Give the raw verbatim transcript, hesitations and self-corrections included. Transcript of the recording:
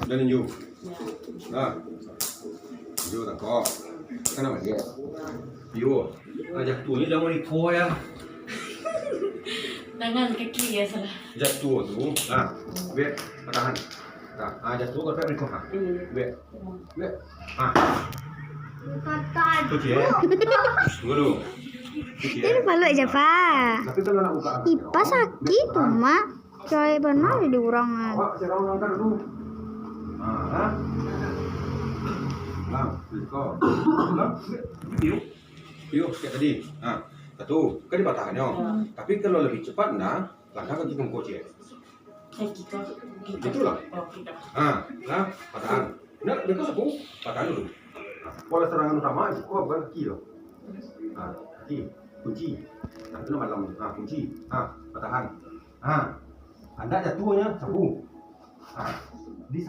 Dah ninju. Nah. Ninju tangkok. Kan nama dia? Yo. Nah, jatuh ni jangan iko ya. Tangan, kaki ya salah. Jatuh tu. Nah, bet, tahan. Nah, ah, jatuh kau tak iko ha. Hmm. Bet. Bet. Ah. Katan. Kuci ya. Tunggu dulu. Kuci ya. Ini palu aja, Pak. Tapi kalau nak buka. Ipa sakit tu, Mak. Cai bana jadi urang, ah. Awak sirang urang kan dulu. Ha, ha? Bang, iko. Bang, iyo. Iyo, kayak tadi. Ha, satu, kan dipatahannyo. Ya. Tapi kalau lebih cepat, nah, langkah kaki ke muko, ciek. Kaki ke, kaki. Itulah. Oh, kita. Ha, nah, patahan. Nah, beko sapu, patahan dulu. Nah, pola serangan utama, iko bukan kaki tu. Ha, kaki, kunci. Nah, itu malam. Ha, kunci. Ha, patahan. Ha, andak jatuhnyo, sapu. Ha,